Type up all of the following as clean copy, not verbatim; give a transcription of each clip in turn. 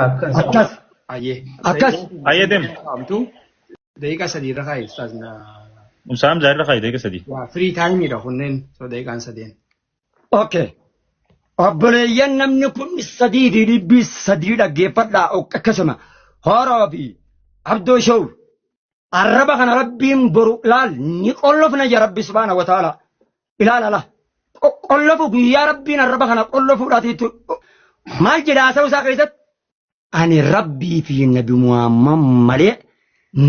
Akkas. Akkas. Ayyee. Akkas. Ayyee deem. Hamtu daqiiqaa 3 irra kaa'i, ustaaz na. Musaam jaarra kaa'i daqiiqa 3. Waa free time dha kunneen, so daqiiqaan sadeen. Okay. Obboleeyyan, namni 3300 dhaggeeffadhaa, akkasuma Horoo fi Abdoo Show, arraba kana Rabbiin boru ilaal ni qollofna ja Rabbi subhaana wa ta'ala ilaala qollofu guyyaa Rabbiin arraba kana qollofuudhaatiitu maal jedha haasa'u isaa keessatti: "Ani Rabbii fi Nabi Muhammad malee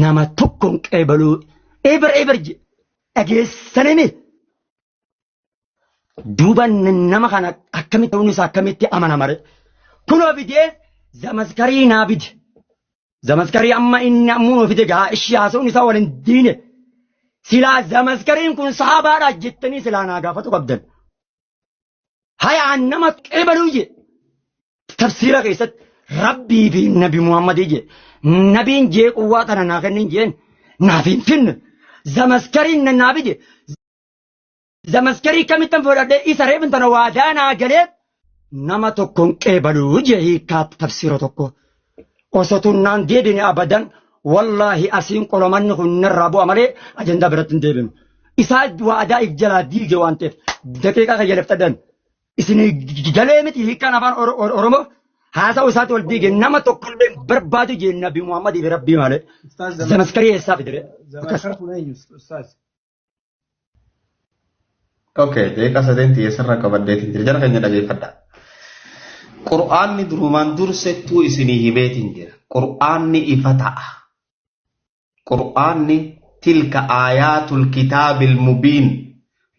nama tokko hin qeebaluu." Eber eber jedhe dhageessanimi. Duuba nama kana akkamitti ta'uun isaa akkamitti amanamare? Kunoo fidee Zamaskarii naa fide. Zamaskarii amma inni ammoo fide gaa ishii haasa'uun isaa waliin diine. Silaa Zamaskariin kun sahaabaadha jettanii silaa naa gaafatu qabdan. Hayaan nama qeebaluu je. Tafsiira keessatti Rabbii fi Nabi Muhammadii je. Nabiin jee quwwaa tana naa kennin jeen naaf hin finne. Zamaskariin naa fide. Zamaskarii kamittan fudhadhee isa reefin tana waadaa naa galee nama tokkoon qeebaluu jee hiikkaa tafsiira tokko. Osoo tunnaan deebine abadan wallaahi asiin qolomanni kun narraa bu'a malee ajandaa biratti hin deebinu. Isaa waadaa if jalaa diige waan ta'eef daqiiqaa kiyya laftadhan. Isin galee miti hiikkaan afaan Oromoo haasa'u isaatti wal diige, nama tokkollee barbaadu jee Nabi Muhammadii fi Rabbii malee. Ustaaz. Zamaskarii eessaa fidire? Zamaskar kun eenyu, ustaaz? Okay, daqiiqaa sadeen xiyyeessarraa qabaddeetiin jira. Jara keenya, dhageeffadha. Qur'aanni durumaan dursettuu isinii himeetiin jira. Qur'aanni ifa ta'a. Qur'aanni tilka aayaatul kitaabil mubiin.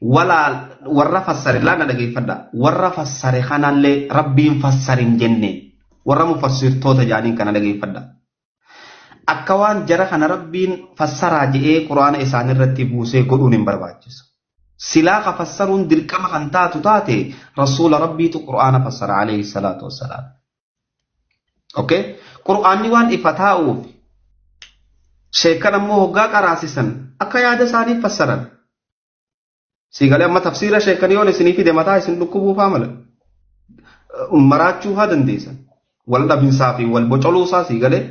Walaa warra fassare laana dhageeffadha. Warra fassare kanallee Rabbiin fassarin jenne. Warra mufassirtoota jedhaniin kana dhageeffadha. Akka waan jara kana Rabbiin fassaraa je'ee Qur'aana isaanirratti buusee godhuun hin barbaachisu. Silaa ka fassaruun dirqama kan taatu taate Rasuula Rabbiitu Qur'aana fassara alayhi salaatu wassalaam. Okay? Qur'aanni waan ifa taa'uuf sheekan ammoo hoggaa qaraasisan akka yaada isaaniif fassaran. Siigalee amma tafsiira sheekanii yoon isinii fide mataa isin dhukkubuufaa mala. Maraachuufaa dandeessan. Wal dhabinsaa fi wal bocoluusaa siigalee.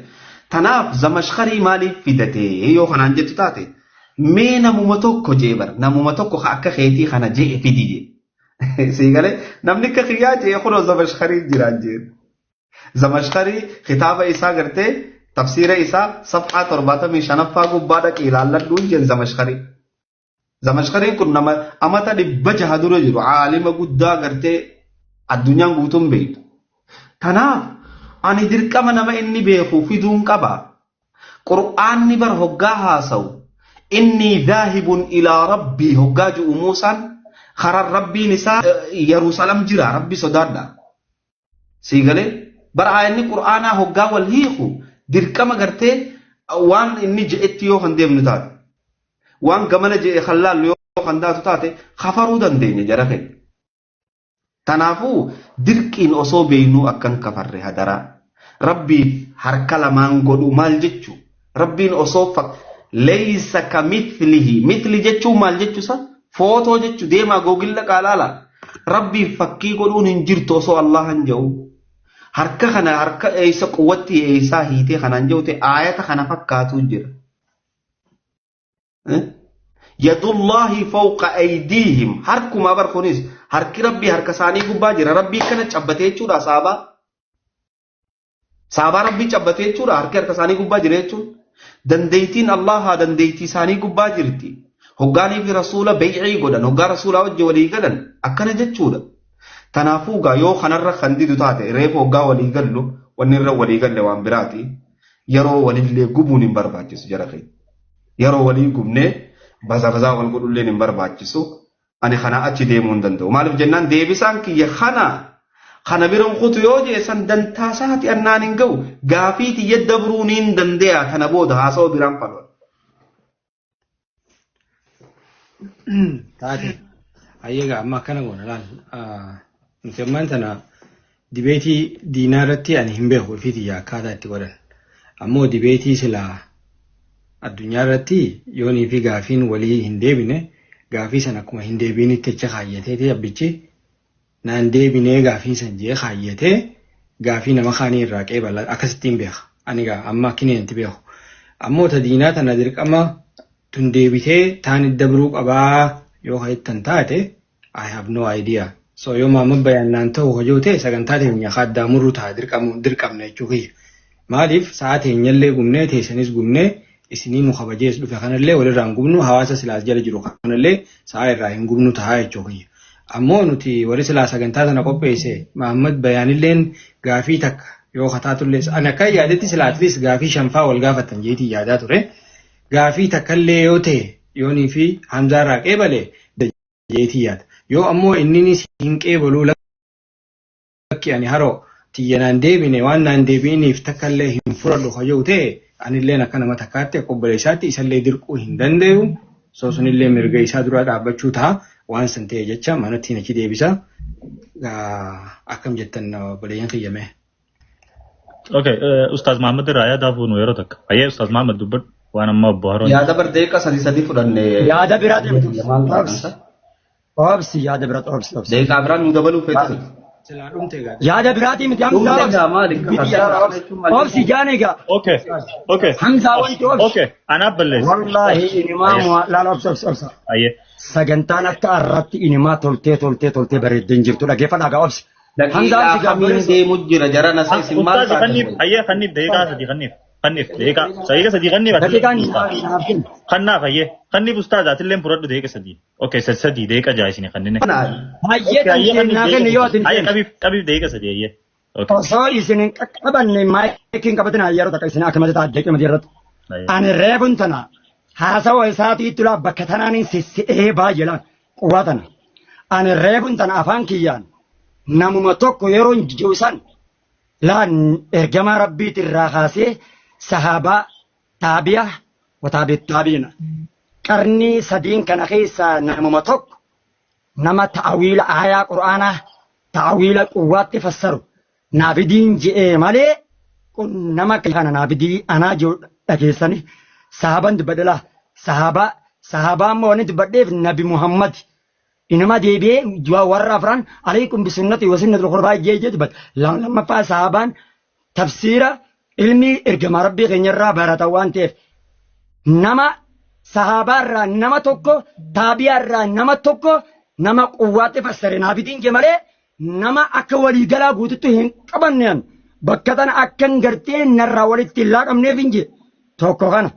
Tanaaf Zamashkarii maaliif fidatee yoo kanaan jettu taate, mee namuma tokko jee bar, namuma tokko ka akka keetii kana jee fidi jee. Siigalee namni akka kiyyaa jee kunoo Zamashkarii jiraan jee. Zamashkarii kitaaba isaa gartee tafsiira isaa safxaa 75ffaa gubbaa dhaqii ilaalladhuun jeen Zamashkarii. Zamashkariin kun nama amata 600 dura jiru, aalima guddaa gartee addunyaan guutuun beektu. Tanaaf ani dirqama nama inni beeku fiduun qaba. Qur'aanni bar hoggaa haasa'u "inni dhaahibun ilaa rabbii" hoggaa ji'u, Muusaan karaa Rabbiin isaa Yerusaalem jira, Rabbi sodaadha. Siigalee bara aayanni Qur'aanaa hoggaa wal hiiku dirqama gartee waan inni je'etti yoo kan deemnu taate, waan gamana je'e kan laallu yoo kan taatu taate, kafaruu dandeenya, jara keenya. Tanaafuu dirqiin osoo beeynuu akkan kafarre hadaraa. Rabbiif harka lamaan godhu maal jechuu? Rabbiin osoo leeysa ka mithlihi, mithli jechuun maal jechuusa? Footoo jechuu deemaa googilla qaalaala. Rabbiif fakkii godhuun hin jirtu osoo Allahan jedhu. Harka kana harka eeysa quwwatti eeysaa hiitee kanaan jedhute aayata kana fakkaatu jira. Yadullaahi fawqa aydiihim, harkuma bar kunis harki Rabbii harka isaanii gubbaa jira. Rabbii kana cabbatee jechuudha saabaa. Saabaa Rabbii cabbatee jechuudha, harki harka isaanii gubbaa jira jechuun. Dandeettiin Allahaa dandeettii isaanii gubbaa jirti. Hoggaanii fi Rasuula beey'ii godhan, hoggaa Rasuulaa wajji walii galan akkana jechuudha. Tanaafuu gaa yoo kanarra kan didu taate, reefu hoggaa walii gallu wanni irra walii galle waan biraati. Yeroo walillee gubuun hin barbaachisu, jara keenya. Yeroo walii gubnee baza bazaa wal godhulleen hin barbaachisu. Ani kana achi deemuu hin danda'u. Maaliif jennaan, deebisaan kiyya kana kana biran kutu yoo jee san dantaa isaati annaan hin ga'u. Gaafii tiyya dabruu niin dande'a, kana booda haasawaa biraan falwa. Taate. Ayyeegaa amma akkana goona laal. Nuti ammaan tana debate diinaa irratti ani hin beeku ifii tiyya akkaataa itti godhan. Ammoo debate silaa addunyaa irratti yoonii fi gaafiin walii hin deebine, gaafii san akkuma hin deebiinitti achi kaayyatee abbichi naan deebinee gaafiin san jee kaayyatee. Gaafii nama kaanii irraa qeebala akkasittiin beeka. Ani gaa amma akkineen beeku. Ammoo ta diinaa tana dirqama tun deebitee taan dabruu qabaa yoo jettan taate, I have no idea. So yoo Maamad Bayaan ta'u hojii ta'e, sagantaa teenya addaa muruu ta'a, dirqamna jechuu kiyya. Maaliif sa'a teenyallee gubnee, teessanis gubnee, isinii nu kabajees dhufe kanallee walirraa hin gubnu, hawaasa silaas jala jiru kanallee sa'a irraa hin gubnu ta'a jechuu kiyya. Ammoo nuti warri silaa sagantaa sana qopheesse Mahammad Bayaanilleen gaafii takka yoo kataatullee, ani akka yaadetti silaa at least gaafii shanfaa wal gaafatan jeetii yaadaa ture. Gaafii takkallee yoo ta'e yoonii fi Hamzaa irraa qeebale jeetii yaada. Yoo ammoo inninis hin qeebaluu, lakki, ani haroo tiyya naan deebine, waan naan deebi'iniif takkallee hin fudhadhu kayyoo ta'e, anilleen akka nama takkaatti, akka obboleessaatti isallee dirquu hin danda'u. So sunillee mirga isaa dura dhaabbachuu ta'a. Waan san ta'e jecha manatti achi deebisa. Akkam jettan, obboleeyyan kiyyame? Okay, Ustaaz Mahammad irraa yaada fuunu yeroo takka. Ayyee, Ustaaz Mahammad, dubbadhu waan amma obbo Haroon. Yaada bar deeqa sadii sadii fudhanne. Yaada biraa deemtu. Obsi. Obsi, yaada biraa, obsi, obsi. Deeqaa biraan nu dabaluu feetan. Silaa dhumte egaa. Yaada biraatii miti, Hamzaa. Dhumte egaa, maali? Obsi jaan egaa. Okay. Hamzaa, wanti obsi. Okay, anaaf balleessa. Wallaahi inimaa laala, obsi, obsi, obsi. Ayyee. Sagantaan akka har'aatti inimaa toltee toltee toltee bareeddee hin jirtu. Dhaggeeffadhaa gaa, obsi. Daqiiqaa kamiin deemu jira jarana, isa isin maal Ustaaz, kanniif, ayyee, kanniif daqiiqaa 3 kanniif. Kanniif daqiiqaa 3 kanniif. Daqiiqaan naaf kennu. Kannaaf, ayyee. Kanniif, Ustaaz, atillee fudhadhu daqiiqa 3. Okay, 3 daqiiqa 6 isin kannine. Baay'ee kan naa kennu yoo ati Ayyee, qabiif, qabiif daqiiqa 3, ayyee. Okay. Osoo isin hin qaqqabanne maayikiin qabatin yeroo takka isin akka mataa daqiiqa irratti. Ayyee. Ani reebun tana haasawa isaatiitti laa bakka tanaan sisse'ee baay'ee laan quwaa tana. Ani reebun tana afaan kiyyaan namuma tokko yeroo jiru san laan ergamaa rabbiitti irraa kaasee sahaabaa, taabi'a wataabi taabiina, qarnii sadiin kana keessaa namuma tokko nama ta'awiila aayaa qur'aanaa ta'awiila quwwaatti fassaru naafidiin je'ee malee, kun nama kana naafidii anaa jiru dhageessani. Sahaban dubbadhe laa, sahabaa, sahabaa immoo wanni dubbadheef Nabi Muhammad inuma deebi'ee warra afran "عليكم بسنتي وسنة الخلفاء" jee jee dubbata. Lammaffaa, sahabaan tafsiira ilmi ergamaa rabbii keenyarraa baratan waan ta'eef, nama sahabaarraa nama tokko, taabiyaarraa nama tokko, nama quwwaatti fassare naafidiin jee malee, nama akka waliigalaa guututti hin qabanneen bakka tana akka hin gartee narraa walitti hin laaqamneef hin jee. Tokko kana.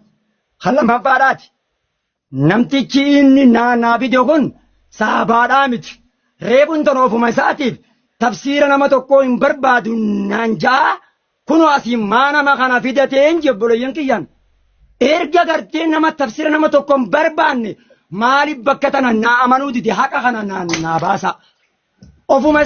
Kan lammaffaadhaati. Namtichi inni naa fide kun sahabaadhaa miti. Reebuun tan ofuma isaatiif tafsiira nama tokkoo hin barbaadu naan ja'a. Kunoo asii maa nama kana fidateen jebboleeyyan kiyyan. Erga gartee nama tafsiira nama tokko hin barbaanne, maaliif bakka tana naa amanuu dide? Haqa kana naa baasa. Ofuma